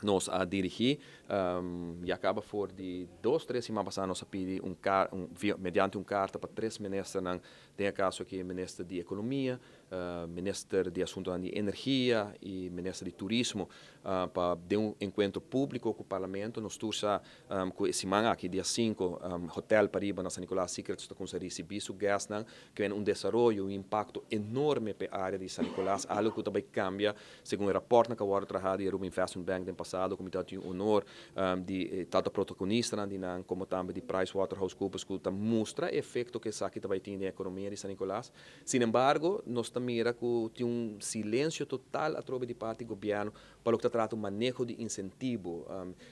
Nos a dirigí, ya kaba for di 2, 3 siman pasá nos a pidi un kar, un, via, mediante un karta pa tres ministernan, den e kaso aki minister di Ekonomia, minister di Asuntonan di Energia i minister di Turismo, pa den un enkuentro públiko ku Parlamento. Nos tur sa ku e siman aki, dia 5, Hotel Pariba na San Nicolas Secrets ta kuminsá risibí su guestnan, ku un desaroyo, un impakto enorme pa e área di San Nicolas, algu ku ta bai kambia segun e rapòrtnan ku a wòrdu trahá di Aruba Investment Bank den pasado, ku mi ta tin honor di tantu protagonistanan di nan komo tambe di PricewaterhouseCoopers, ku ta mustra e efekto ku esaki ta bai tin den ekonomia di San Nicolas. Sin embargo, nos ta mira ku tin un silensio total atrobe di parti gobièrnu pa loke ta trata un maneho di insentivo,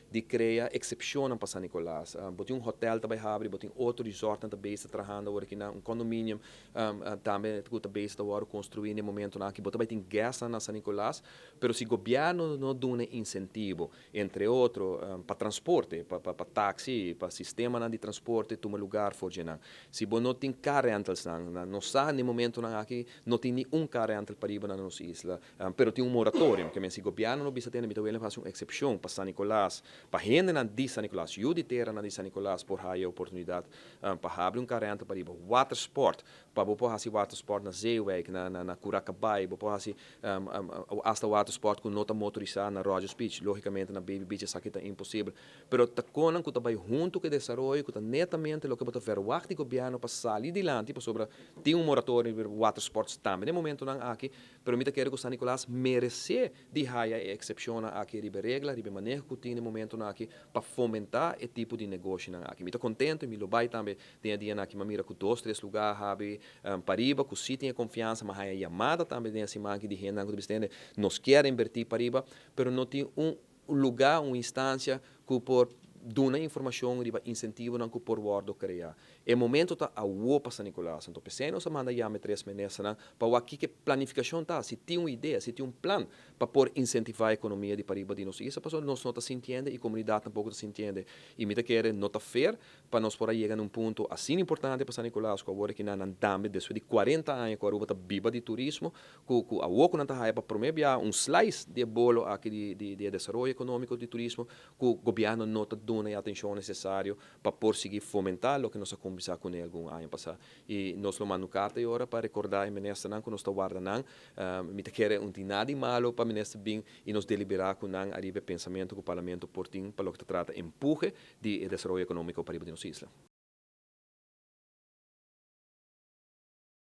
di krea eksepshonnan pa San Nicolas. Bo tin un hotèl ta bai habri, bo tin otro resortnan ta bezig ta trahando awor aki na un condominium tambe ku ta bezig ta wòrdu konstruí na e momentonan aki. Bo ta bai tin guestnan na San Nicolas, pero si gobièrnu no duna e insentivo, entre otro pa transporte, pa taxi, pa sistemanan di transporte tuma lugar for dje nan. Si bo no tin car rentalsnan, nos sa na e momentonan aki no tin ni un car rental pariba na nos isla, pero tin un moratorium, ke men si gobièrnu no bisa tende, mi ta wele hasi un eksepshon pa San Nicolas, pa hendenan di San Nicolas, yu di teranan di San Nicolas por haya oportunidat pa habri un car rental pariba. Watersport, pa bo por hasi watersport na Zeewijk, na Curacabai, bo por hasi hasta watersport ku no ta motorisá na Rogers Beach, lógikamente na Baby Beach esaki ta imposibel. Pero ta konan ku ta bai huntu ku e desaroyo ku ta netamente loke bo ta verwagt di gobièrnu pa sali dilanti, pasobra tin un moratorio riba watersports tambe na e momentonan aki, pero mi ta kere ku San Nicolas meresé di haya e eksepshonnan aki riba e regla, riba e maneho ku tin na e momentonan aki pa fomentá e tipo di negoshinan aki. Mi ta kontentu i mi lo bai tambe den e dianan aki. Mi a mira ku dos, tres lugá a habri pariba ku sí tin e konfiansa. Mi a haya yamada tambe den e siman aki di hendenan ku ta bisa tende, nos kier inbertí pariba, pero no tin un lugá, un instansia ku por duna informashon riba insentivonan ku por wòrdu kreá. E momento ta awo pa San Nicolas. Anto p'esei nos a manda yama e tres ministernan pa wak kiko e planifikashon ta, si tin un idea, si tin un plan pa por insentivá ekonomia di pariba di nos isla, pasobra nos no ta sintiende i komunidat tampoko ta sintiende. I mi ta kere no ta fair pa nos por a yega na un punto asina importante pa San Nicolas ku awor aki nan tambe despues di 40 aña ku Aruba ta biba di turismo, ku awor ku nan ta haya pa prome bia un slice di e bolo aki di e desaroyo ekonómiko di turismo, ku gobièrnu no ta duna e atenshon nesesario pa por sigui fomentá loke nos a kuminsá kuné algun aña pasá. I nos lo manda un karta e ora pa rekordá e ministernan ku nos ta warda nan. Mi ta kere un tin nada di malo pa minister bin i nos deliberá ku nan ariba e pensamentu ku parlamento por tin pa loke ta trata empuhe di e desaroyo ekonómiko pariba di nos isla.